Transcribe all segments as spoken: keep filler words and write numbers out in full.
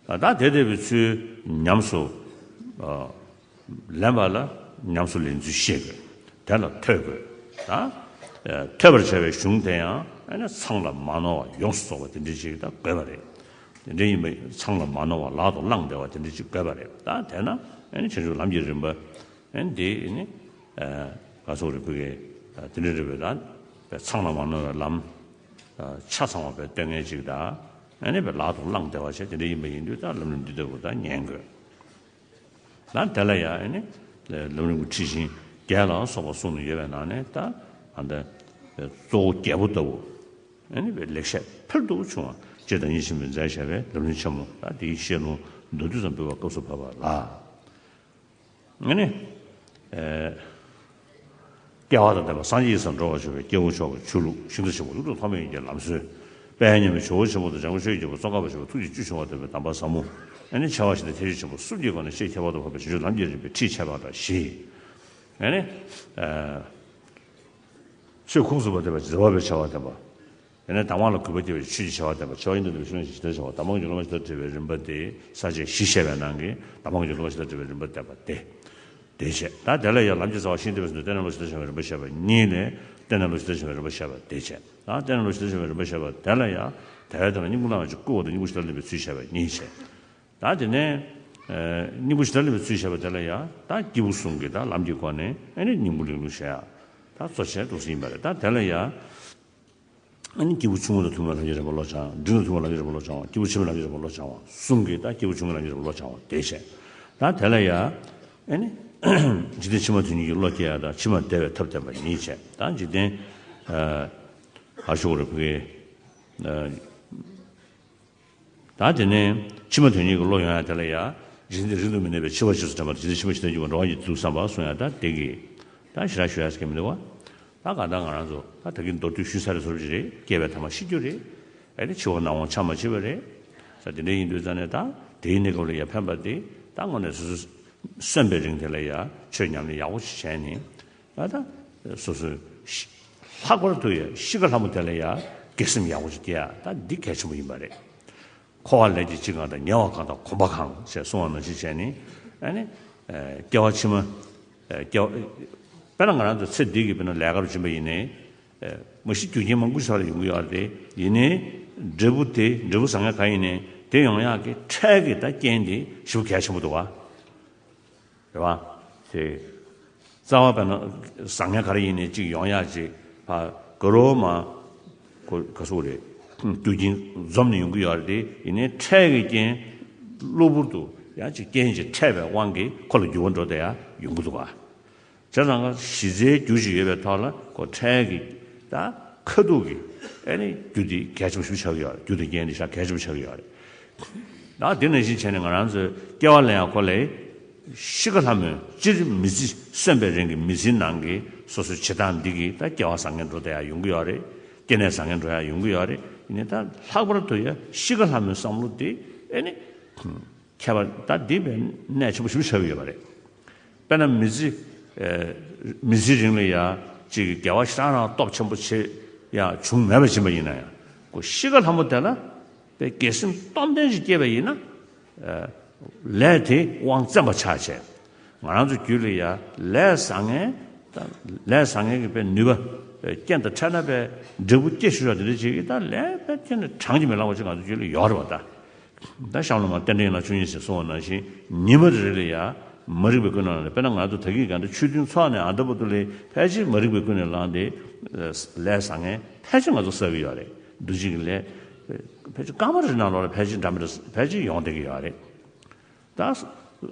ད་དེ་ལྟ་བུའི་ཚུལ་ཉམས་སུ་ཨ་ལེན་པ་ལ་ཉམས་སུ་ལེན་ཚུལ་ཤེས་དགོས། དེ་ལ་ཐོས་དགོས། ད་ཨ་ཐོས་པར་བྱ་བའི་གཞུང་དེ་ཡང་ཨ་ནི་ཚང་ལ་མ་ནོར་བ་ཡོངས་སུ་རྫོགས་པ་དེ་འདྲ་ཅིག་ད་དགོས་པ་རེད། དེ་འདྲ་ཡིན་པ་ཚང་ལ་མ་ནོར་བ་ལག་ཏུ་བླངས་བསྡད་པ་དེ་འདྲ་ཅིག་དགོས་པ་རེད། ད་དེས་ན་ཨ་ནི་བྱང་ཆུབ་ལམ་གྱི་རིམ་པ་ཨ་ནི་དེ་ཨ་ནི་ཨ་ག་སོགས་རེ་བུ་གའི་དེ་འདྲ་རེ་བའི་ད་ཚང་ལ་མ་ནོར་བའི་ལམ་ཆ་ཚང་བ་བའི་སྟོན་མཁན་ཅིག་ད་ཨ་ནི་བའི་ལག་ཏུ་བླངས་བསྡད་པ་བྱས་དེ་འདྲ་ཡིན་པ་ཡིན་དུས་ད་ལམ་རིམ་འདི་ལྟ་བུ་ད་ཉན་དགོས། ད་དེ་ལ་ཡང་ཨ་ནི་ལམ་རིམ་གྱི་ཁྲིད་ཆེན་བརྒྱད་ལ་སོགས་པ་གསུངས་ནས་ཡོད་པའི་ནང་ནས་ད་ཨ་ནི་གཙོ་བོ་བརྒྱད་པོ་ལྟ་བུ་ཨ་ནི་བའི་ལེགས་བཤད་ཕུལ་དུ་བྱུང་བ་སྤྱིར་བདག་ཉིད་ཆེན་པོས་མཛད་བྱ་བའི་ལམ་རིམ་ཆེན་མོ་ད་དེའི་བཤད་ལུང་མདོར་བསྡུས་ཙམ་འབུལ་བའི་སྐབས་སུ་བབ་པ་ལ། ཨ་ནི། ཨེ། སྐལ་བ་དང་ལྡན་པ་སངས་རྒྱས་ཡིད་བཞིན་འགྲོ་བར་བྱེད་པའི་སྐྱེས་བུ་མཆོག་གི་ཆོས་ལུགས་ཤིན་ཏུ་ཆེན་པོ་ཡུལ་དུ་ཐོགས་མེད་ཡིན་གྱི་ལམ་སྲོལ། དཔལ་མཉམ་མེད་ཇོ་བོ་ཆེན་པོ་དང་འཇམ་མགོན་ཆོས་ཀྱི་རྒྱལ་པོ་ཙོང་ཁ་པ་ཆེན་པོ་ཐུགས་རྗེ་བཅུ་བྱུང་བ་ལྡན་པའི་གདམས་པ་ཟབ་མོ། ཨ་ནི་ཆེ་བ་ཞིག་དང་ཐེག་མཆོག་ཆེན་པོ་གསུམ་གྱི་སྒོ་ནས་ཤེས་ཁྱད་པར་དུ་འཕགས་པའི་བྱང་ཆུབ་ལམ་གྱི་རིམ་པའི་ཁྲིད་འཆད་པ་དང་བཞི། ཨ་ནི། ཨེ། ཆོས་ཁུངས་སུ་བ་ལྡན་པ་མཛད་པ་བའི་བྱ་བ་ལྡན་པ། དེ་ནས་གདམས་ངག་ལ་གུས་པ་སྐྱེ་བའི་ཆོས་ཀྱི་བྱ་བ་ལྡན་པ། ཆེ་བ་ཡིན་དུ་ལྡན་པའི་ཤེས་རབ་ཀྱི་ཇི་ལྟར་བྱ་བ། གདམས་ངག་གི་རྒྱུད་ལ་ལོངས་སྤྱོད་ལྟར་བྲིས་པའི་རིམ་པ་སྟེ། ས་བཅད་བཞི་བཤད་པའི་ནང་གི་གདམས་ངག་གི་རྒྱུད་ལ་ལོངས་སྤྱོད་ལྟར་བྲིས་པའི་རིམ་པ་བསྟན་པ་སྟེ། དེ་བཤད། ད་དེ་ལ་ཡང་ལམ་གྱི་རྩ་བ་ཤིང་རྟ་བའི་ཟུང་དུ་བརྟེན་ནས་ལོངས་སྤྱོད་ལྟར་བྱ་བའི་རིམ་པ་བཤད་པ་གཉིས་ལས། བརྟེན་ནས་ལོངས་སྤྱོད་ལྟར་བྱ་བའི་རིམ་པ་བཤད་པ་དེ་བཤད། ད་བརྟེན་ནས་ལོངས་སྤྱོད་ལྟར་བྱ་བའི་རིམ་པ་བཤད་པ་དེ་ལ་ཡང་། དེ་བའི་དོན་ལ་སྙིང་པོ་བླང་བའི་ཕྱིར་བསྐུལ་བ་དང་སྙིང་པོ་ཇི་ལྟར་ལེན་པའི་ཚུལ་བཤད་པ་གཉིས་བཤད། ད་དེ་ནས་ཨ་སྙིང་པོ་ཇི་ལྟར་ལེན་པའི་ཚུལ་བཤད་པ་དེ་ལ་ཡང་ད་སྐྱེས་བུ་གསུམ་གྱི་ད་ལམ་གྱི་སྒོ་ནས་ཨ་ནི་སྙིང་པོ་ལེན་ལུགས་བཤད་ཡ། ད་གཙོ་ཆེ་འདུག་སེ་ཡིན་པ་རེད། ད་དེ་ལ་ཡང་ཨ་ནི་སྐྱེས་བུ་ཆུང་ངུ་དང་ཐུན་མོང་ལམ་གྱི་རིམ་པ་བློ་སྦྱང་། འབྲིང་དང་ཐུན་མོང་ལམ་གྱི་རིམ་པ་བློ་སྦྱང་བ། སྐྱེས་བུ་ཆེན་པོའི་ལམ་གྱི་རིམ་པ་བློ་སྦྱང་བ་གསུམ་གྱི་ད་སྐྱེས་བུ་ཆུང་ངུའི་ལམ་གྱི་རིམ་པ་བློ་སྦྱང་བ་དེ་བཤད། ད་དེ་ལ་ཡང་ཨ་ནི་འཇིག་རྟེན་ཕྱི་མ་དོན་གཉེར་གྱི་བློ་སྐྱེ་ཡ་དང་ཕྱི་མ་བདེ་བའི་ཐབས་བསྟན་པ་གཉིས་བཤད། ད་འཇིག་རྟེན་ཨ་ཧ་ཤོ་རེ་ཕུ་གེ་ཨ། ད་དེ་ནས་ཕྱི་མ་དོན་གཉེར་གྱི་བློ་ཡོང་ཡ་དེ་ལ་ཡ། འཇིག་རྟེན་འདི་རིང་དུ་མི་གནས་པས། འཆི་བ་རྗེས་སུ་དྲན་པ་དང་། འཇིག་རྟེན་ཕྱི་མ་ཞིག་ལྟར་འགྱུར་བ། འགྲོ་བ་ཉིད་དུ་བསམ་པ་གསུང་ཡ། ད་དེ་གི་ད་ཞེ་དྲག་ཞུ་ཡ་ཟེར་གྱི་མི་འདུག་བ། ད་གང་ལྟར་ང་རང་ཚོ་ད་ད་གིན་མདོར་བསྡུས་ཞུས་ཚར་རེད། བཟོ་འདྲ་ཅིག་རེད། སྐྱེ་བའི་ཐ་མ་ཤི་རྒྱུ་རེད། ཨ་ནི་འཆི་བ་ནམ་འོང་ཆ་མ་མཆིས་པ་རེད། ད་དེ་འདྲ་ཡིན་དུས་ཙང་ནས་ད་དེའི་གནས་སྐབས་ལ་ཡ་ཕན་པ་དེ་ད་དངོས་གནས་སོ་སོ་གསོན་པའི་རིང་དེ་ལ་ཡ་ཆོས་ཉམས་ལེན་ཡག་པོ་ཞིག་བྱས་ནས། ད་ལྟ་སོ་སོའི་ཤི་ལྷག་པར་དུ་ཡང་ཤི་ཁ་ལྷ་མོ་དེ་ལ་ཡང་དགེ་སེམས་ཡག་པོ་ཅིག་སྐྱེ་ཡ་ད་འདི་གལ་ཆེན་པོ་ཡིན་པ་རེད། འཁོར་བ་ལས་ཀྱི་འཇིགས་དངངས་དང་། ཉེ་བ་གང་དང་གོམས་པ་གང་ཞེས་གསུངས་པ་ནང་བཞིན་བྱས་ནས། ཨ་ནི་སྐྱེ་བ་ཕྱི་མ་སྐྱེ་བ་དཔེར་ན་ང་རང་ཚོ་ཚེ་འདི་གི་དཔེར་ན་ལས་ཀར་བྱིན་པ་ཡིན་ནའི། མ་གཞི་རྒྱུ་རྐྱེན་མང་པོ་ཞིག་ལ་ཡོང་གི་ཡོད་རེད། ཡིན་ནའི་འབྲས་བུ་དེ་འབྲས་བུ་བཟང་ངན་གང་ཡིན་ནའི་དེ་ཡོང་ཡག་གི་འཕྲལ་གྱི་ད་རྐྱེན་དེ་ཞེ་པོ་གལ་ཆེན་པོ་འདུག་བ། རེད་བ། དེ། རྩ་བ་དཔེར་ན་བཟང་ངན་ག་རེ་ཡིན་ནའི་གཅིག་ཡོང་ཡག་ཅིག་ཕ་ག་རོ་མ། ཁོ་ག་སུ་རེད། རྒྱུ་རྐྱེན་འཛོམས་ནས་ཡོང་གི་ཡོད་རེད་དེ། ཡིན་ནའི་འཕྲལ་གྱི་རྐྱེན་གློ་བུར་དུ་ཡང་ཅིག་རྐྱེན་ཅིག་འཕྲད་པའི་དབང་གིས་ཁོ་ལ་འགྱུར་བ་འགྲོ་བསྡད་ཡ་ཡོང་གི་འདུག་ག་བྱས་ཙང་ཀ་གཞི་རྩའི་རྒྱུ་ཞིག་ཡོད་པའི་ཐོག་ལ་ཁོ་འཕྲལ་གྱི་ད་ཁ་ཐུག་གི་ཨ་ནི་རྒྱུ་དེ་གལ་ཆེན་པོ་ཞིག་ཆགས་ཀྱི་ཡོད་རེད། རྒྱུ་དང་རྐྱེན་དེ་ཤ་གལ་ཆེན་པོ་ཆགས་ཀྱི་ཡོད་རེད། ད་དེ་ནང་བཞིན་བྱས་ནས་ང་རང་ཚོའི་སྐྱེ་བ་ལེན་ཡ་ཁོ་ལས་ཤི་ཁ་ལྷ་མོས་སྤྱིར་མི་ཚེ་གསོན་པའི་རིང་གི་མི་ཚེའི་ནང་གི་སོ་སོའི་བྱེད་སྟངས་འདི་གིས་ད་སྐྱེ་བ་བཟང་ངན་འགྲོ་བསྡད་ཡ་ཡོང་གི་ཡོད་རེད། སྐྱེ་གནས་བཟང་ངན་འགྲོ་ཡ་ཡོང་གི་ཡོད་རེད། ཡིན་ནའི་ད་ལྷག་པར་དུ་ཡ་ཤི་ཁ་ལྷ་མོའི་བསམ་བློ་དེ་ཨ་ནི། ཁྱད་པར་ད་འདི་བས་གནད་ཆེན་པོ་ཞིག་ཆགས་ཀྱི་ཡོད་པ་རེད། དཔེར་ན་མི་ཚེ་ཨེ་མི་ཚེའི་རིང་ལ་ཡ་གཅིག་གི་དགེ་བ་ཞེ་དྲག་རང་སྟོབས་ཆེན་པོ་བྱེད་ཡ་བྱུང་མེད་པ་ཕྱིན་པ་ཡིན་ན་ཡང་ཁོ་ཤི་ཁ་ལྷ་མོ་དེ་ལ་དཔེ་དགེ་སེམས་སྟོབས་ལྡན་ཞིག་སྐྱེས་པ་ཡིན་ན་ཨེ་ལས་དེ་དབང་བཙན་པ་ཆགས་བྱས། ང་རང་ཚོ་རྒྱུད་ལ་ཡ་ལས་བཟང་ངན་ད་ལས་བཟང་ངན་གྱི་དཔེ་ནུས་པ་དཔེ་རྐྱེན་དང་འཕྲད་ན་དཔེ་འབྲས་བུ་སྐྱེ་ཤོར་བ་དེ་འདྲ་ཅིག་གིས་ད་ལས་དཔེ་ཁྱོན་ནས་བགྲང་གིས་མི་ལང་བ་ཅིག་ང་ཚོ་རྒྱུད་ལ་ཡོད་རེད་བ་ད། ད་གཤམ་ལ་མར་རྟེན་འབྲེལ་ཡན་ལག་བཅུ་གཉིས་ཞེས་གསུངས་པ་ནང་བཞིན་ཉི་མ་རེ་རེ་ལ་ཡ་མ་རིག་པའི་ཀུན་སློང་ལ་དཔེར་ན་ང་ཚོ་ད་གིན་གང་འདྲ་ཆོས་མཐུན་ཚོགས་ནས་ཨ་འདྲ་པོ་དུ་ལས་ཕལ་ཆེར་མ་རིག་པའི་ཀུན་ནས་ལངས་ཏེ་ལས་བཟང་ངན་ཕལ་ཆེར་ང་ཚོ་བསགས་ཀྱི་ཡོད་རེད། འདུ་བྱེད་ཀྱི་ལས་ཕལ་ཆེར་སྐར་མ་རེ་ནང་ལོགས་ལ་ཕལ་ཆེར་འདྲ་མི་འདྲ་ཕལ་ཆེར་ཡོང་བསྡད་ཀྱི་ཡོད་རེད། ད་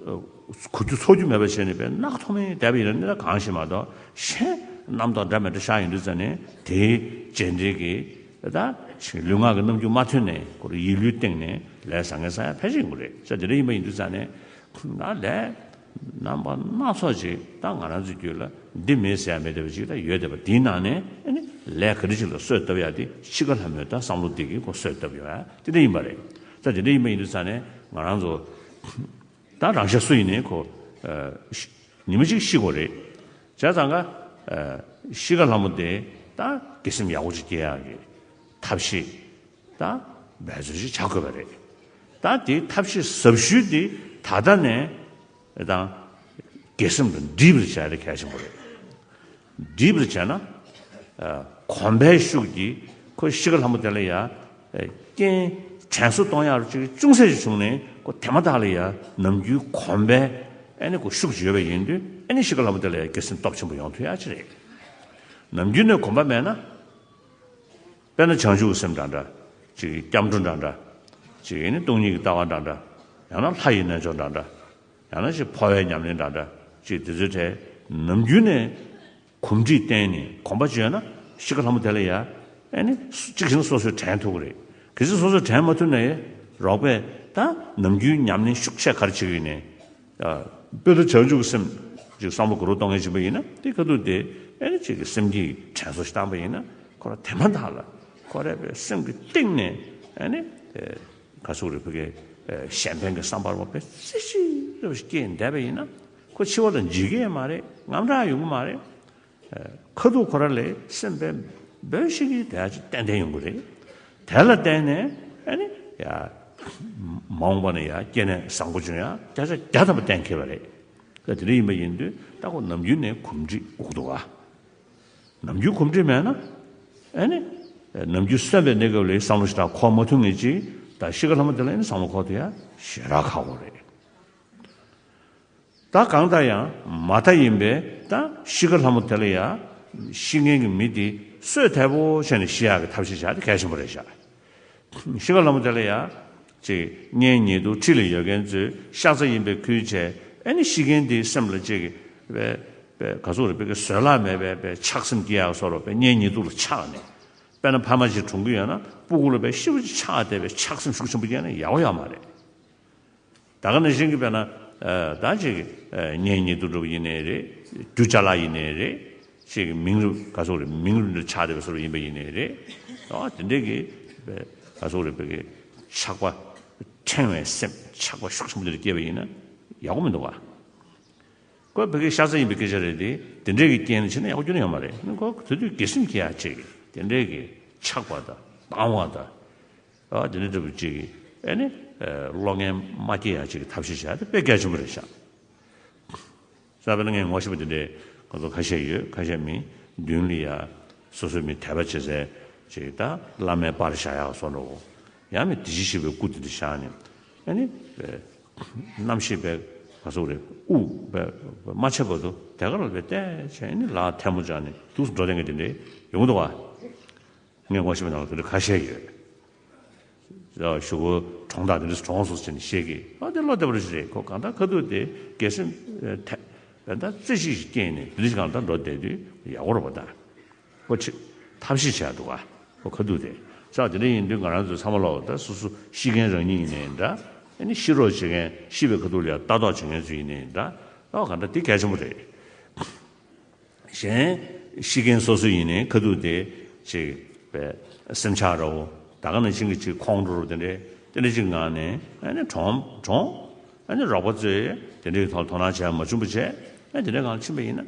གོ་རྒྱུ་ཚོར་རྒྱུ་མེད་པ་བྱས་ནས་དཔེ་རྣག་ཐོགས་མེད་བསྡད་པ་ཡིན་ན་ནི་ད་གང་ཞིག་མ་གཏོགས་གཞན་རྣམ་རྟོག་འདྲ་མི་འདྲ་ཤར་ཡོང་དུས་ཙ་ནས་དེའི་རྗེས་འབྲེལ་གྱི་ད་ལུས་ངག་གི་རྣམ་འགྱུར་མ་ཐོན་ནས་ཁོ་རང་ཡིད་བློའི་སྟེང་ནས་ལས་བཟང་ངན་བསགས་ཡ་ཕལ་ཆེར་ཡོང་གི་རེད། ས་དེ་འདྲ་ཡིན་པ་ཡིན་དུས་ཙ་ནས་ད་ལས་རྣམ་པ་སྣ་ཚོགས་ཅིག་ད་ང་རང་ཚོའི་རྒྱུད་ལ་འདི་མེད་ཟེར་ཡ་མེད་བསྡད་པ་ཅིག་ད་ཡོད་བསྡད་པ་དེའི་ནང་ནས་ཨ་ནི་ལས་ག་རེ་ཅིག་ལ་གསོས་བཏབ་ཡ་དེ་ཤི་ཁ་ལྷ་མོའི་ད་བསམ་བློ་དེ་གིས་ཁོ་གསོས་བཏབ་ཡོང་ཡ་དེ་འདྲ་ཡིན་པ་རེད། ས་དེ་འདྲ་ཡིན་པ་ཡིན་དུས་ཙ་ནས་ང་རང་ཚོ། ད་རང་ཤ་སུ་ཡིན་ནའི་ཁོ། ཨ་ཤི་ཉི་མ་གཅིག་ཤི་དགོས་རེད། བྱས་ཙང་ཀ་ཨ་ཤི་ཁ་ལྷ་མོ་དེ་ད་དགེ་སེམས་ཡག་པོ་ཅིག་སྐྱེ་ཡག་གི་ཐབས་ཤེས་ད་འབད་རྩོལ་ཞིག་བྱ་དགོས་པ་རེད། ད་དེའི་ཐབས་ཤེས་ཟབ་ཤོས་དེ་ད་ལྟ་ནས་དང་དགེ་སེམས་དང་འདྲིས་པར་བྱ་ཡ་གལ་ཆེན་པོ་རེད། འདྲིས་པར་བྱས་ན། ཨ། གོམས་པའི་ཤུགས་ཀྱིས་ཁོ་ཤི་ཁ་ལྷ་མོ་དེ་ལ་ཡ། ཨ། རྐྱེན་དྲན་གསོ་གཏོང་ཡག་ཅིག་ཅུང་ཟད་ཅིག་བྱུང་ནས་ཁོ་དེ་མ་ཐག་ལ་ཡ་ནམ་རྒྱུན་གོམས་པའི་ཨ་ནི་ཁོ་ཤུགས་ཅིག་ཡོད་པ་ཡིན་དུས་ཨ་ནི་ཤི་ཁ་ལྷ་མོ་དེ་ལ་ཡ་དགེ་སེམས་སྟོབས་ཆེན་པོ་ཡོང་ཐུབ་ཡག་ཅིག་རེད། ནམ་རྒྱུན་ནས་གོམས་པ་མེད་ན། དཔེར་ན་བྱང་ཆུབ་ཀྱི་སེམས་འདྲ་འདྲ། ཅིག་སྐྱབས་འགྲོ་འདྲ་འདྲ། ཅིག་ཨ་ནི་སྟོང་ཉིད་ཀྱི་ལྟ་བ་འདྲ་འདྲ། ཡང་ན་ལྷ་ཡི་རྣལ་འབྱོར་འདྲ་འདྲ། ཡང་ན་ཅིག་འཕོ་བའི་ཉམས་ལེན་འདྲ་འདྲ། ཅིག་དེ་ཚོའི་གྲས་ནམ་རྒྱུན་ནས་གོམས་འདྲིས་བསྟེན་ནས་གོམས་པ་བྱས་ན་ཤི་ཁ་ལྷ་མོ་དེ་ལ་ཡ། ཨ་ནི་གཅིག་བྱས་ན་སོ་སོས་དྲན་ཐུབ་ཀྱི་རེད། གལ་སྲིད་སོ་སོས་དྲན་མ་ཐུབ་ན་ཡ། རོགས་པས་ད་ནམ་རྒྱུན་ཉམས་ལེན་ཤུགས་ཆེ་ག་རེ་བྱེད་ཀྱི་ཡིན་ནའི། ཨ། དཔེར་ན་བྱང་ཆུབ་ཀྱི་སེམས་ཅིག་བསམ་བློ་ག་རུ་གཏོང་མཁན་ཅིག་ཡིན་ན་དེ་ཁ་ཐུག་དེ་ཨ་ནི་ཅིག་གི་སེམས་ཀྱི་དྲན་གསོ་ཞིག་བཏང་པ་ཡིན་ན་ཁོ་རང་དེ་མ་ཐག་ལ་ཁོ་རང་པའི་སེམས་ཀྱི་གཏིང་ནས་ཨ་ནི་ག་ཟེར་རེད། ཕ་གི་གཞན་ཕན་གྱི་བསམ་པ་རོ་པའི་སྲིད་ཞི་རེ་བ་ཞིག་སྐྱེས་བསྡད་པ་ཡིན་ན་ཁོ་འཆི་བ་ལ་འཇིགས་ཀྱི་མ་རེད། དངངས་སྐྲག་ཡོང་གི་མ་རེད། ཁ་ཐུག་ཁོ་རང་ལ་སེམས་པའི་འབོལ་ཞིག་གིས་དེ་ཅིག་ཏན་ཏན་ཡོང་གི་རེད། དེ་ལ་བརྟེན་ནས་ཨ་ནི་ཡ། མ་འོངས་པ་ནས་ཡ་སྐྱེ་གནས་བཟང་པོ་བྱུང་ཡ་བརྒྱ་ཆ་བརྒྱ་ཐམ་པ་གཏན་འཁེལ་བ་རེད། ད་དེ་འདྲ་ཡིན་པ་ཡིན་དུས་ད་ཁོ་ནམ་རྒྱུན་ནས་གོམས་འདྲིས་དགོས་འདུག་ག་ནམ་རྒྱུན་གོམས་འདྲིས་མེད་ན། ཨ་ནི། ནམ་རྒྱུན་གསོན་པའི་གནས་སྐབས་ལ་བསམ་བློ་ཞིག་དང་འཁོར་མ་ཐུབ་ངེས་ཅིག་ད་ཤི་ཁ་ལྷ་མོ་དེ་ལ་ཨ་ནི་བསམ་བློ་འཁོར་ཐུབ་ཡ་ཞེ་དྲག་ཁག་པོ་རེད། ད་གང་ལྟར་ཡང་མ་མཐའ་ཡིན་པས་ད་ཤི་ཁ་ལྷ་མོ་དེ་ལ་ཡ། ཤི་མཁན་གྱི་མི་དེ་གསོས་དལ་པོ་བྱས་ནས་ཤི་ཡག་གི་ཐབས་ཤེས་བྱ་དེ་གལ་ཆེན་པོ་རེད་ཤག་ཤི་ཁ་ལྷ་མོ་དེ་ལ་ཡ། ཅིག་གཉེན་ཉེ་དུ་འཁྲིས་ལ་ཡོད་མཁན་ཚོས་ཤ་ཚ་ཡིན་པའི་ཁུལ་བྱས་ཨ་ནི་ཤི་མཁན་དེའི་སེམས་ལ་ཅིག་པའི་པའི་ག་ཚོད་རེད། པའི་བཟོད་གླགས་མེད་པའི་པའི་ཆགས་སེམས་སྐྱེ་ཡག་བཟོ་འདྲ་པའི་གཉེན་ཉེ་དུ་ལ་ཆགས་ནས། དཔེར་ན་ཕ་མ་ཅིག་གྲོངས་ཀྱི་ཡོད་ན་སྤུ་གུ་ལ་པའི་ཤི་བོ་ཅིག་ཆགས་བསྡད་པའི་ཆགས་སེམས་ཤུགས་ཆེན་པོ་སྐྱེས་ན་ཡག་པོ་ཡོད་མ་རེད། ད་ག་ནང་བཞིན་གྱི་དཔེར་ན། ཨ། ད་ཅིག་ཨ། གཉེན་ཉེ་དུ་འགྲོ་བ་ཡིན་ནའི་རེད། རྒྱུ་ཅ་ལག་ཡིན་ནའི་རེད། ཅིག་མིང་རུས་ག་ཚོད་རེད། མིང་རུས་འདྲ་ཆགས་བསྡད་པའི་བཟོ་འདྲ་ཡིན་པ་ཡིན་ནའི་རེད། ཨ། དེ་འདྲའི་གི་ག་ཚོད་རེད། བོད་ཀྱི་ཆགས་པ། ཕྲེང་བའི་སེམས་ཆགས་པ་ཤུགས་ཆེན་པོ་འདི་འདྲ་སྐྱེས་པ་ཡིན་ན་ཡག་པོ་མི་འདུག་ག་ཁོ་བོད་ཀྱི་ཤ་ཚ་ཡིན་པའི་སྐད་ཆ་རེད་དེ། དེ་འདྲའི་གི་རྐྱེན་ནི་བྱས་ན་ཡག་པོ་ཁྱོན་ནས་ཡོད་མ་རེད། ཁོ་དེ་དུས་དགེ་སེམས་སྐྱེ་ཡག་ཅིག་དེ་འདྲའི་གི་ཆགས་པ་དང་སྡང་བ་དང་། ཨ། དེ་འདྲ་འདྲ་པོ་ཅིག་ཨ་ནི། ཨ། བློ་ངན་མ་སྐྱེ་ཡག་ཅིག་གི་ཐབས་ཤེས་བྱ་དེ་དཔེ་གལ་ཆེན་པོ་རེད་ཤག་ས་བོན་ལ་ངས་ངོ་ཤེས་པ་དེ་འདྲའི་ཁོ་ཚོ་ཁ་ཤས་ཡོད། ཁ་ཤས་མི་མདུན་ལ་ཡ་སོ་སོའི་མི་དད་པ་བྱེད་སའི་ཅིག་ད་བླ་མའི་པར་བཞག་ཡག་བཟོ་འདྲ་བོ། ཡང་མི་དེ་བཞིན་གཤེགས་པའི་སྐུ་དེ་འདྲ་བཞག་ནས་ཨ་ནི། རྣམ་ཤེས་པའི་ག་ཚོད་རེད། དབུགས་པའི་མ་ཆད་བར་དུ་དེ་ག་ལ་བས་བལྟས་བྱས་ནས་ལག་ཐལ་མོ་སྦྱར་ནས་འདུག་སེ་འགྲོ་བསྡད་མཁན་དེ་འདྲའི་ཡོང་གི་འདུག་ག་ངས་ངོ་ཤེས་པའི་ནང་ལ་དེ་འདྲ་ཁ་ཤས་ཡོད། ཞུ་གུ་གྲོང་རྡལ་དེ་འདྲ་གྲོངས་སོང་ཟེར་ནས་བཤད་ཀྱི། ཨ། དེ་བློ་བདེ་པོ་རེད། ཁོ་གང་ལྟར་ཁ་ཐུག་དེ་དགེ་སེམས་ཐད་བན་ད་རྩེ་གཅིག་ཞིག་སྐྱེས་ནས་དེ་འདྲ་ཞིག་གང་ལྟར་འགྲོ་བསྡད་དུས་ཡག་པོ་རེད་པ། ད་ཁོ་ཆེ་ཐབས་ཤེས་བྱས་འདུག་ག་ཁོ་ཁ་ཐུག་དེ་ས་དེ་འདྲ་ཡིན་དུས་ང་རང་ཚོ་ཚང་མ་ལོག་ད་སོ་སོ་ཤི་མཁན་རང་ཉིད་ཡིན་ནའི་འདྲ། ཨ་ནི་ཤི་རོགས་བྱེད་མཁན་ཤི་བའི་ཁ་ཐུག་ལ་ཡ་ལྟ་རྟོག་བྱེད་མཁན་ཚོ་ཡིན་ནའི་འདྲ། ཨ། གང་ལྟར་དེ་གལ་ཆེན་པོ་རེད། གཞན་ཤི་མཁན་སོ་སོ་ཡིན་ནའི་ཁ་ཐུག་དེ་ཅིག་པའི་སེམས་ཆགས་འདྲ་བོ། ད་ག་ནང་བཞིན་གྱི་ཅིག་ཁོང་ཁྲོ་རུ་དེ་འདྲའི་དེ་འདྲ་ཅིག་ངང་ནས་ཨ་ནི་གྲོངས་གྲོངས། ཨ་ནི་རོགས་པ་ཚོས་དེ་འདྲའི་ཐོག་དོ་སྣང་བྱས་མ་བྱུང་བ་བྱས། ཨ། དེ་འདྲའི་ངང་ཕྱིན་པ་ཡིན་ན།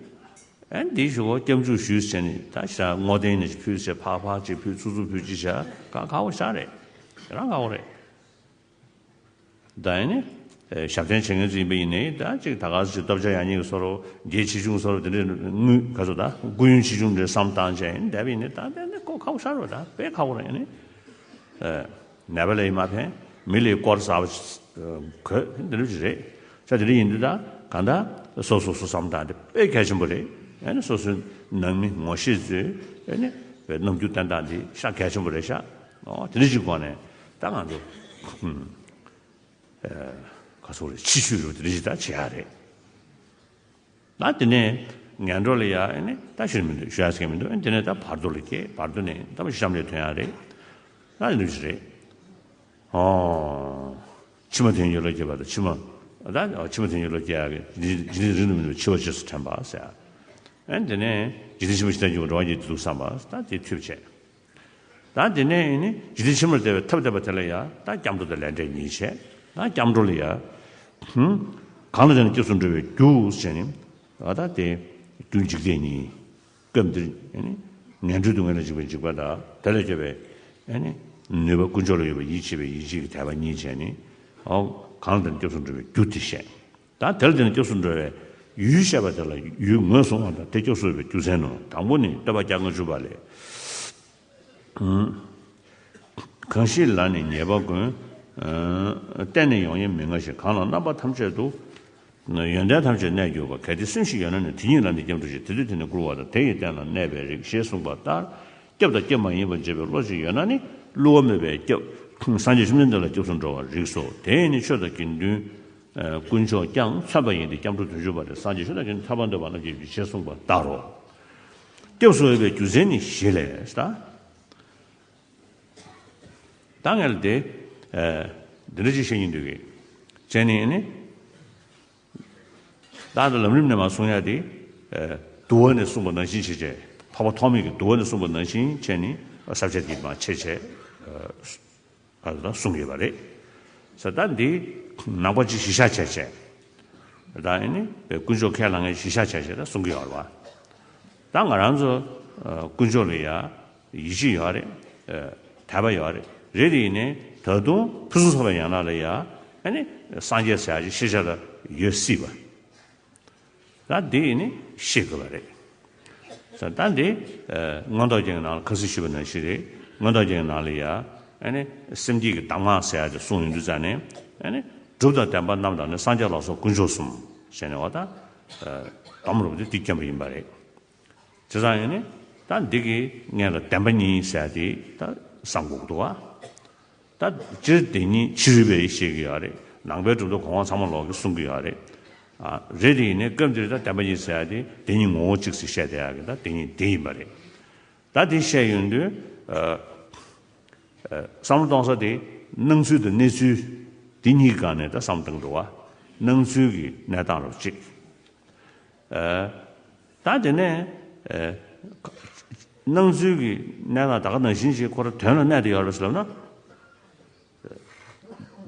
ཨ། འདིའི་ཞུ་གུ་སྐྱབས་འཇུག་ཞུས་བྱས་ནས་ད་ཞག་བསྔོ་རྟེན་ནས་ཕུལ་བྱས་ཕག་ཕག་ཅིག་ཕུལ་ཚུར་ཚུར་ཕུལ་ཅིག་བྱས་ཁག་ཁག་པོ་ཞིག་རེད། དེ་རང་ཁག་པོ་རེད། ད་ཨ་ནི། ཨེ། ཞབས་བརྟན་བྱེད་མཁན་ཚོ་ཡིན་པ་ཡིན་ནའི་ད་ཅིག་ད་ག་ཟེ་ཅིག་སྟོབས་ཆེ་ཡག་ཉེས་ཀྱི་བཟོ་འདྲ་བོ། འགྱེད་ཆེ་ཆུང་བཟོ་འདྲ་བོ་དེ་འདྲའི་དངུལ་ག་ཚོད་ད་སྐུ་ཡོན་ཆེ་ཆུང་འདྲ་བསམ་བཏང་བྱས་ཡིན་བསྡད་པ་ཡིན་ནའི་ད་དེ་ནི་ཁོ་ཁག་པོ་ཞེ་དྲག་རེད། ད་དཔེ་ཁག་པོ་རེད། ཨ་ནི། ཨེ། ནད་པ་ལ་ཡིན་མ་ཕན། མི་ལ་དཀོར་ཟ་བ་གོས་འདི་འདྲ་ཅིག་རེད། ས་དེ་འདྲ་ཡིན་དུས་ད་གང་ལྟར་སོ་སོ་སོ་བསམ་བཏང་དེ་དཔེ་གལ་ཆེན་པོ་རེད། ཨ་ནི་སོ་སོའི་ནང་མི་ངོ་ཤེས་ཚོས་ཨ་ནི་དཔེ་རྣམ་འགྱུར་བསྟན་སྟངས་འདི་ཤ་གལ་ཆེན་པོ་རེད་ཤག་ཨོ། དེ་འདྲ་ཅིག་སྒོ་ནས་ད་ང་ཚོ། ཨ། ག་ཚོད་རེད། ཕྱི་བཤོལ་རུ་དེ་འདྲ་ཅིག་ད་བྱེད་ཡག་རེད། ད་དེ་ནས་ངན་འགྲོ་ལ་ཡ་ཨ་ནི་ད་ཞུ་མི་འདུག་ཞུ་ཡག་ཟེར་མཁན་མི་འདུག་ཨ་ནི་དེ་ནས་ད་བར་དོ་ལ་སྐྱེས། བར་དོ་ནས་ད་མ་གཤམ་ལས་ཐོན་ཡག་རེད། ད་དེ་འདྲ་ཅིག་རེད། ཨོ། ཕྱི་མ་དོན་གཉིས་ལོ་སྐྱེས་པ་དང་ཕྱི་མ། ད་ཕྱི་མ་དོན་གཉིས་ལོ་སྐྱེ་ཡག་གི་འཇིག་རྟེན་རིང་དུ་མི་འདུག་འཆི་བ་རྗེས་སུ་དྲན་པ་ཟེར། ཨ་ནི་དེ་ནས་འཇིག་རྟེན་ཕྱི་མ་ཤི་དང་འགྱུར་བ་འགྲོ་བ་ཉིད་དུ་འདུག་བསམ་པ། ད་དེ་ཐུབ་བྱས། ད་དེ་ནས་ནི་འཇིག་རྟེན་ཕྱི་མར་བདེ་བའི་ཐབས་བསྟན་པ་དེ་ལ་ཡ་ད་སྐྱབས་འགྲོ་དང་ལས་འབྲས་གཉིས་བྱས། ད་སྐྱབས་འགྲོ་ལ་ཡ། ཧུམ། གང་ལ་བརྟེན་ནས་སྐྱབས་སུ་འགྲོ་བའི་རྒྱུ་ཟེར་ནས། ཨ། ད་དེ་རྒྱུ་འཇིག་རྟེན་གཉིས། སྐབས་འདིར་ཨ་ནི་ངན་འགྲོའི་སྡུག་བསྔལ་ལ་འཇིགས་པའི་འཇིགས་པ་དང་དེ་ལས་སྐྱོབ་པའི་ཨ་ནི་ནུས་པ། དཀོན་མཆོག་ལ་ཡོད་པའི་ཡིད་ཆེས་པའི་ཡིད་ཆེས་ཀྱི་དད་པ་གཉིས་བྱས་ནས། ཨོ། གང་ལ་དེ་ནི་སྐྱབས་སུ་འགྲོ་བའི་རྒྱུ་དེ་བཤད། ད་དེ་ལ་དེ་ནི་སྐྱབས་སུ་འགྲོ་བའི་ཡུལ་བཤད་པ་དེ་ལ་ཡུལ་ངོས་བཟུང་བ་དང་དེ་སྐྱབས་སུ་འགྲོ་བའི་རྒྱུ་མཚན་ནོ། དང་པོ་ནི་བསྟོད་པ་བརྒྱ་ལྔ་བཅུ་པ་ལས། གང་ཞིག་ལ་ནི་ཉེས་པ་ཀུན། གཏན་ནས་ཡོང་ཡས་མི་མངའ་ཞིང་། གང་ལ་རྣམ་པ་ཐམས་ཅད་དུ། ཡོན་ཏན་ཐམས་ཅད་གནས་གྱུར་པ། གལ་ཏེ་སེམས་ཤིག་ཡོད་ན་ནི། དེ་ཉིད་ལ་ནི་སྐྱབས་འགྲོ་ཞིང་། དེ་དུས་དེ་ནི་བསྐུལ་བ་དང་། དེ་ཡི་རྟེན་ལ་གནས་པའི་རིགས། ཞེས་གསུངས་པ་ལྟར། སྐྱབས་དང་སྐྱབས་མ་ཡིན་པར་བྱེད་པའི་བློ་ཅིག་ཡོད་ན་ནི། བསླུ་བ་མེད་པའི་སྐྱབས། སངས་རྒྱས་བཅོམ་ལྡན་འདས་ལ་སྐྱབས་སུ་འགྲོ་བར་རིགས་སོ། དེས་ནི་ཆོས་དང་དགེ་འདུན། ཨ། དཀོན་མཆོག་ཀྱང་མཚོན་པ་ཡིན་ཏེ། སྐྱབས་འགྲོ་དོན་གཅིག་པ་སྟེ། སངས་རྒྱས་ཆོས་དང་དགེ་འདུན་ཐར་པར་འདོད་པ་རྣམས་ཀྱི་རྒྱུ། ཞེས་གསུངས་པ་ལྟར་རོ། སྐྱབས་སུ་འོས་པའི་རྒྱུ་མཚན་ནི་བཞི་ལས་ད། ད་ངས་ལ་དེ། ཨ། འདི་འདྲ་ཅིག་བཤད་སྙིང་འདོད་ཀྱི། བྱས་ནས་ནི། ད་ལྟ་ལམ་རིམ་ནས་མར་གསུང་ཡ་དེ། ཨ། བསྡུ་བ་ནས་གསུངས་པ་ནང་བཞིན་བྱས་བྱས། འཕགས་པ་ཐོགས་མེད་ཀྱིས་བསྡུ་བ་ནས་གསུངས་པ་ནང་བཞིན་བྱས་ནས་ས་བཅད་དེ་མར་ཕྱེ་བྱས། ཨ། ཨ། ད་གསུང་གི་ཡོད་པ་རེད། ས་ད་འདི་ནང་པ་ཅིག་གཞི་བཞག་བྱས་བྱས། ད་ཨ་ནི་དཀོན་མཆོག་ཁས་བླངས་མཁན་གཞི་བཞག་བྱས་བྱས་ད་གསུང་གི་ཡོད་རེད་བ། ད་ང་རང་ཚོ། ཨ། དཀོན་མཆོག་ལ་ཡ་ཡིད་ཆེས་ཡོད་རེད། ཨ། དད་པ་ཡོད་རེད། རེད་དེ་ཡིན་ནའི་ད་དུང་ཕུན་སུམ་ཚོགས་པའི་ཡན་ལག་ལ་ཡ་ཨ་ནི་སངས་རྒྱས་ཟེར་ཡ་ཅིག་ཤེས་བྱ་ལ་ཡོད་སྲིད་པ། ད་འདི་ཡིན་ནི་ཤེས་དགོས་པ་རེད། ད་འདི། ཨ། མངོན་རྟོགས་རྒྱན་གྱི་ནང་ལ་ཁ་སང་ཞུས་པ་ནང་བཞིན་རེད། མངོན་རྟོགས་རྒྱན་གྱི་ནང་ལ་ཡ་ཨ་ནི་སེམས་བསྐྱེད་ཀྱི་གདམས་ངག་ཟེར་ཡ་དེ་གསུངས་ཡོང་དུས་ཙ་ནས་ཨ་ནི་གྲུབ་དང་ལྡན་པ་རྣམས་དང་ནི། སངས་རྒྱས་ལ་སོགས་དཀོན་མཆོག་གསུམ་ཟེར་ནས། འོ་ད། ཨ། སྡོམ་རུབ་དེ་འདི་བསྐྱོན་པ་ཡིན་པ་རེད། བྱས་ཙང་ཡིན་ནི་ད་འདི་གི་སྔོན་ལ་བདེན་པ་གཉིས་ཟེར་ཡ་དེ་ད་གསུང་གི་འདུག་བ། ད་སྤྱིར་བདེན་གཉིས་ཕྱི་རོལ་པས་བཤད་ཀྱི་ཡོད་རེད། ནང་པའི་གྲུབ་མཐའ་གོ་འཕང་ཚང་མ་ལོག་གི་གསུང་གི་ཡོད་རེད། ཨ། རེད་དེ་ཡིན་ནའི་སྐབས་འདིར་ད་བདེན་པ་གཉིས་ཟེར་ཡ་དེ་བདེན་གཉིས་ངོ་བོ་གཅིག་ཟེར་བཤད་བསྡད་ཡ་གི་ད་བདེན་གཉིས་དེ་ཡིན་པ་རེད། ད་དེ་བཤད་ཡོང་དུས། ཨ། ཨ། བསམ་བློ་གཏོང་ས་དེ་སྣང་ཚུལ་དང་གནས་ཚུལ་དེ་གཉིས་སྒང་ནས་ད་བསམ་བློ་གཏོང་གི་འདུག་བ། སྣང་ཚུལ་གྱི་གནས་སྟངས་རོབ་ཅིག་ཨ། ད་དེ་ནས། ཨ། སྣང་ཚུལ་གྱི་གནས་སྟངས་ད་ག་ནང་བཞིན་ཞིག་ཁོ་རང་དོན་ལ་གནས་བསྡད་ཡོད་རེད་ཟེར་ལབ་ན།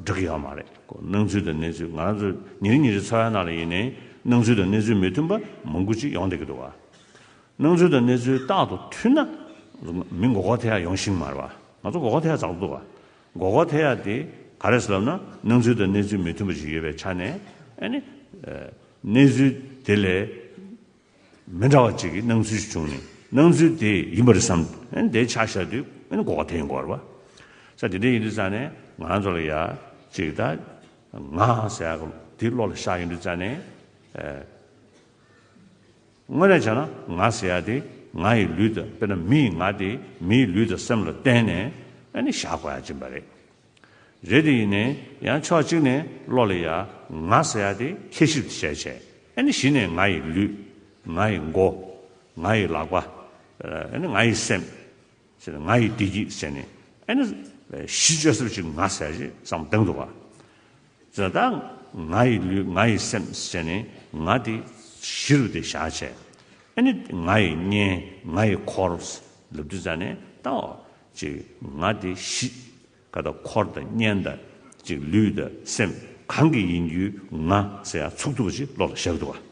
འགྲིག་གི་ཡོད་མ་རེད། ཁོ་སྣང་ཚུལ་དང་གནས་ཚུལ། ང་རང་ཚོ་ཉིན་རེ་ཉིན་རེ་འཚོ་བའི་ནང་ལ་ཡིན་ནའི་སྣང་ཚུལ་དང་གནས་ཚུལ་མི་མཐུན་པ་མང་པོ་ཅིག་ཡོང་བསྡད་ཀྱི་འདུག་བ། སྣང་ཚུལ་དང་གནས་ཚུལ་རྟག་ཏུ་མཐུན་ན་མི་མགོ་སྐོར་ཐེབས་ཡ་ཡོང་ཤེས་མ་རེད་བ། ང་ཚོ་མགོ་སྐོར་ཐེབས་ཡ་ཛ་དྲག་འདུག་བ། མགོ་སྐོར་ཐེབས་ཡ་དེ་ག་རེ་ཟེར་ལབ་ན། སྣང་ཚུལ་དང་གནས་ཚུལ་མི་མཐུན་པ་ཞིག་ཡོད་པའི་ཆ་ནས། ཨ་ནི། ཨ། གནས་ཚུལ་དེ་ལས་མི་འདྲ་བ་ཅིག་གི་སྣང་ཚུལ་ཞིག་བྱུང་ནས། སྣང་ཚུལ་དེ་ཡིན་པ་རེད་བསམ། ཨ་ནི་དེ་ཆ་བཞག་དུས་ཨ་ནི་མགོ་སྐོར་ཐེབས་ཡོང་གི་ཡོད་རེད་བ། ས་དེ་འདྲ་ཡིན་དུས་ཙ་ནས་ང་རང་ཚོ་ལ་ཡ་ཅིག་ད་ང་ཟེར་ཡ་དེ་བློ་ལ་ཤར་ཡོང་དུས་ཙ་ནས། ཨ། དངོས་གནས་བྱས་ན་ང་ཟེར་ཡ་དེ་ང་ཡི་ལུས་དང་། དཔེར་ན་མི་ཡི་ང་དེ་མི་ཡི་ལུས་དང་སེམས་ལ་བརྟེན་ནས་ཨ་ནི་བཞག་དགོས་ཡ་ཅིག་ཡིན་པ་རེད། རེད་དེ་ཡིན་ནའི་ཡང་ཕྱོགས་གཅིག་ནས་བློ་ལ་ཡ་ང་ཟེར་ཡ་དེ་ཁྱད་གཞི་བྱས་བྱས། ཨ་ནི་གཞི་ནས་ང་ཡི་ལུས། ང་ཡི་མགོ། ང་ཡི་ལག་པ། ཨ་ནི་ང་ཡི་སེམས། ཟེར་ནས་ང་ཡི་བདེ་སྐྱིད་ཟེར་ནས། ཨ་ནི་གཞི་བཅོལ་ས་ཅིག་ང་ཟེར་ཅིག་བསམ་བཏང་འདུག་བ། ཟེར་ད་ང་ཡི་ལུས་ང་ཡི་སེམས་ཟེར་ནས་ང་དེ་གཞི་རུ་དེ་བཞག་བྱས། ཨ་ནི་ང་ཡི་གཉེན་ང་ཡི་འཁོར་ལབ་དུས་ཙ་ནས་ད་ཅིག་ང་དེ་གཞི་ག་ད་འཁོར་དང་གཉེན་དང་ཅིག་ལུས་དང་སེམས་གང་གི་ཡིན་རྒྱུའི་ང་ཟེར་ཡ་ཚུགས་ཐུབ་པ་ཅིག་བློ་ལ་བཞག་འདུག་བ།